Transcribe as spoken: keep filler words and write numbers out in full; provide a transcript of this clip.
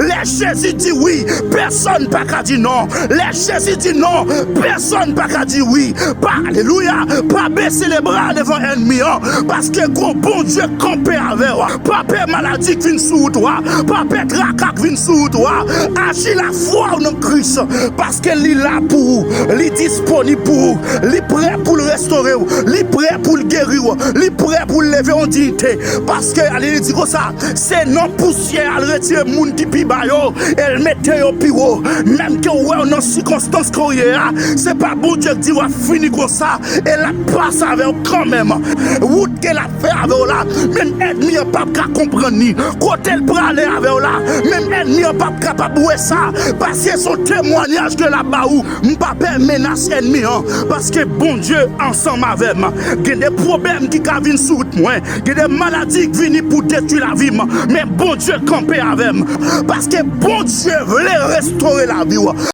Lè Jezi di wi, pèsonn pa ka di non. Lè Jezi di non, pèsonn pa ka di wi. Pa, alelouya, pa bese lebra devan ènmi an, paske gwo Bondye kanpe avè w. Pa pè maladi k vin sou wout ou a, pa pè traka k vin sou wout ou a. Aji lafwa w nan Kris, paske li la pou ou, li disponib pou ou, li prè pou l restore w, li prè pou l geri w, li prè pou l leve w an diyite. Paske, ale, li di konsa, se nan pousyè a l retire moun ki pi ba yo, e l mete yo pi wo. Menm ke w wè w nan sikonstans ke w ye a, se pa Bondye k di w ap fini konsa, e l ap pase avè w kanmenm. Wout ke l ap fè avè w la, menm ènmi an p ap ka konprann li. Kote l prale avè w la, menm ènmi an p ap kapab wè sa, paske se yon temwayaj ke l ap ba ou. M pa pè menas ènmi an, paske Bondye ansanm avè m. Gen de pwoblèm ki ka vin sou wout mwen, gen de maladi k vini pou detwi lavi m, men Bondye kanpe avè m, paske Bondye vle restore lavi w.